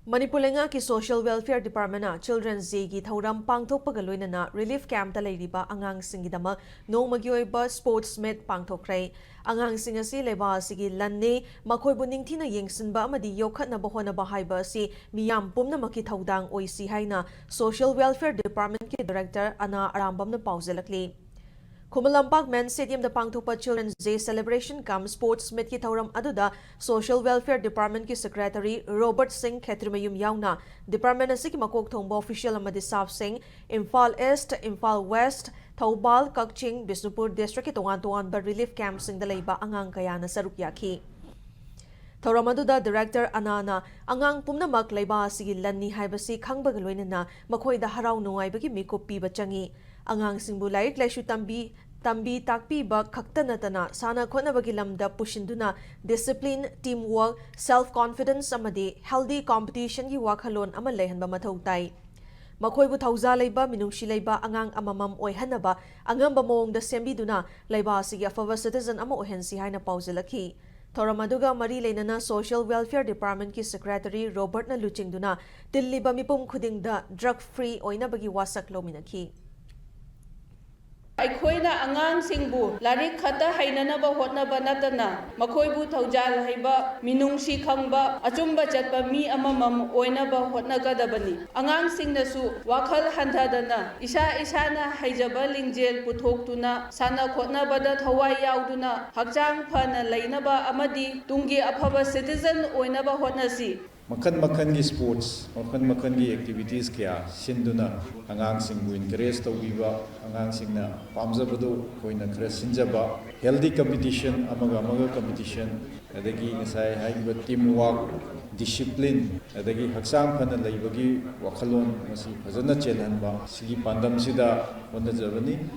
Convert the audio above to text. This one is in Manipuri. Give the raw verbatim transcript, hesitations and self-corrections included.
ꯃꯅꯤꯄꯨꯔ ꯂꯩꯉꯥꯛꯀꯤ Social Welfare Department ꯅ Children's Day ꯒꯤ ꯊꯧꯔꯝ ꯄꯥꯡꯊꯣꯛꯄꯒ ꯂꯣꯏꯅꯅ relief camp ꯇ ꯂꯩꯔꯤꯕ ꯑꯉꯥꯡꯁꯤꯡꯒꯤꯗꯃꯛ ꯅꯣꯡꯃꯒꯤ ꯑꯣꯏꯕ sports meet ꯄꯥꯡꯊꯣꯛꯈ꯭ꯔꯦ꯫ ꯑꯉꯥꯡꯁꯤꯡ ꯑꯁꯤ ꯂꯩꯕꯥꯛ ꯑꯁꯤꯒꯤ ꯂꯟꯅꯤ, ꯃꯈꯣꯏꯕꯨ ꯅꯤꯡꯊꯤꯅ ꯌꯦꯡꯁꯤꯟꯕ ꯑꯃꯗꯤ ꯌꯣꯛꯈꯠꯅꯕ ꯍꯣꯠꯅꯕ ꯍꯥꯏꯕ ꯑꯁꯤ ꯃꯤꯌꯥꯝ ꯄꯨꯝꯅꯃꯛꯀꯤ ꯊꯧꯗꯥꯡ ꯑꯣꯏꯁꯤ ꯍꯥꯏꯅ Social Welfare Department ꯀꯤ Director ꯑꯅꯥ ꯑꯔꯥꯝꯕꯝꯅ ꯄꯥꯎꯖꯦꯜꯂꯛꯂꯤ꯫ ꯈꯨꯃꯟ ꯂꯝꯄꯥꯛ Men's Stadium ꯗ ꯄꯥꯡꯊꯣꯛꯄ Children's Day Celebration cum Sports Meet ꯀꯤ ꯊꯧꯔꯝ ꯑꯗꯨꯗ Social Welfare Department ꯀꯤ Secretary ꯔꯣꯕꯔꯠ ꯁꯤꯡ ꯈꯦꯇ꯭ꯔꯤꯃꯌꯨꯝ ꯌꯥꯎꯅ department ꯑꯁꯤꯒꯤ ꯃꯀꯣꯛ ꯊꯣꯡꯕ official ꯑꯃꯗꯤ staff ꯁꯤꯡ, ꯏꯝꯐꯥꯜ East, ꯏꯝꯐꯥꯜ West, ꯊꯧꯕꯥꯜ, ꯀꯛꯆꯤꯡ, ꯕꯤꯁꯅꯨꯄꯨꯔ district ꯀꯤ ꯇꯣꯉꯥꯟ ꯇꯣꯉꯥꯟꯕ relief camp ꯁꯤꯡꯗ ꯂꯩꯕ ꯑꯉꯥꯡ ꯀꯌꯥꯅ ꯁꯔꯨꯛ ꯌꯥꯈꯤ꯫ ꯊꯧꯔꯝ ꯑꯗꯨꯗ Director ꯑꯅꯥꯅ ꯑꯉꯥꯡ ꯄꯨꯝꯅꯃꯛ ꯂꯩꯕꯥꯛ ꯑꯁꯤꯒꯤ ꯂꯟꯅꯤ ꯍꯥꯏꯕꯁꯤ ꯈꯪꯕꯒ ꯂꯣꯏꯅꯅ ꯃꯈꯣꯏꯗ ꯍꯔꯥꯎ ꯅꯨꯡꯉꯥꯏꯕꯒꯤ ꯃꯤꯀꯨꯞ ꯄꯤꯕ ꯆꯪꯏ꯫ ꯑꯉꯥꯡꯁꯤꯡꯕꯨ ꯂꯥꯏꯔꯤꯛ ꯂꯥꯏꯁꯨ ꯇꯝꯕꯤ, ꯇꯝꯕꯤ ꯇꯥꯛꯄꯤꯕ ꯈꯛꯇ ꯅꯠꯇꯅ ꯁꯥꯟꯅ ꯈꯣꯠꯅꯕꯒꯤ ꯂꯝꯗ ꯄꯨꯁꯤꯟꯗꯨꯅ discipline, team work, self confidence ꯑꯃꯗꯤ healthy competition ꯒꯤ ꯋꯥꯈꯜꯂꯣꯟ ꯑꯃ ꯂꯩꯍꯟꯕ ꯃꯊꯧ ꯇꯥꯏ꯫ ꯃꯈꯣꯏꯕꯨ ꯊꯧꯖꯥꯜ ꯂꯩꯕ, ꯃꯤꯅꯨꯡꯁꯤ ꯂꯩꯕ ꯑꯉꯥꯡ ꯑꯃꯃꯝ ꯑꯣꯏꯍꯟꯅꯕ ꯑꯉꯝꯕ ꯃꯑꯣꯡꯗ ꯁꯦꯝꯕꯤꯗꯨꯅ ꯂꯩꯕꯥꯛ ꯑꯁꯤꯒꯤ ꯑꯐꯕ citizen ꯑꯃ ꯑꯣꯏꯍꯟꯁꯤ ꯍꯥꯏꯅ ꯄꯥꯎꯖꯦꯜꯂꯛꯈꯤ꯫ ꯊꯧꯔꯝ ꯑꯗꯨꯒ ꯃꯔꯤ ꯂꯩꯅꯅ Social Welfare Department ꯀꯤ Secretary ꯔꯣꯕꯔꯠꯅ ꯂꯨꯆꯤꯡꯗꯨꯅ ꯇꯤꯜꯂꯤꯕ ꯃꯤꯄꯨꯝ ꯈꯨꯗꯤꯡꯗ drug free ꯑꯣꯏꯅꯕꯒꯤ ꯋꯥꯁꯛ ꯂꯧꯃꯤꯟꯅꯈꯤ꯫ ꯑꯩꯈꯣꯏꯅ ꯑꯉꯥꯡꯁꯤꯡꯕꯨ ꯂꯥꯏꯔꯤꯛ ꯈꯛꯇ ꯍꯩꯅꯅꯕ ꯍꯣꯠꯅꯕ ꯅꯠꯇꯅ, ꯃꯈꯣꯏꯕꯨ ꯊꯧꯖꯥꯜ ꯍꯩꯕ, ꯃꯤꯅꯨꯡꯁꯤ ꯈꯪꯕ, ꯑꯆꯨꯝꯕ ꯆꯠꯄ ꯃꯤ ꯑꯃꯃꯝ ꯑꯣꯏꯅꯕ ꯍꯣꯠꯅꯒꯗꯕꯅꯤ꯫ ꯑꯉꯥꯡꯁꯤꯡꯅꯁꯨ ꯋꯥꯈꯜ ꯍꯟꯊꯗꯅ ꯏꯁꯥ ꯏꯁꯥꯅ ꯍꯩꯖꯕ ꯂꯤꯡꯖꯦꯜ ꯄꯨꯊꯣꯛꯇꯨꯅ, ꯁꯥꯟꯅ ꯈꯣꯠꯅꯕꯗ ꯊꯋꯥꯏ ꯌꯥꯎꯗꯨꯅ, ꯍꯛꯆꯥꯡ ꯐꯅ ꯂꯩꯅꯕ ꯑꯃꯗꯤ ꯇꯨꯡꯒꯤ ꯑꯐꯕ citizen ꯑꯣꯏꯅꯕ ꯍꯣꯠꯅꯁꯤ꯫ ꯃꯈꯜ ꯃꯈꯜꯒꯤ sports, ꯃꯈꯜ ꯃꯈꯜꯒꯤ activities ꯀꯌꯥ ꯁꯤꯟꯗꯨꯅ ꯑꯉꯥꯡꯁꯤꯡꯕꯨ encourage ꯇꯧꯕꯤꯕ, ꯑꯉꯥꯡꯁꯤꯡꯅ ꯄꯥꯝꯖꯕꯗꯨ ꯑꯩꯈꯣꯏꯅ ꯈꯔ ꯁꯤꯟꯖꯕ, healthy competition, ꯑꯃꯒ ꯑꯃꯒ competition, ꯑꯗꯒꯤ ꯉꯁꯥꯏ ꯍꯥꯏꯈꯤꯕ team work, discipline, ꯑꯗꯒꯤ ꯍꯛꯆꯥꯡ ꯐꯅ ꯂꯩꯕꯒꯤ ꯋꯥꯈꯜꯂꯣꯟ, ꯃꯁꯤ ꯐꯖꯅ ꯆꯦꯜꯍꯟꯕ, ꯁꯤꯒꯤ ꯄꯥꯟꯗꯝꯁꯤꯗ ꯍꯣꯠꯅꯖꯕꯅꯤ꯫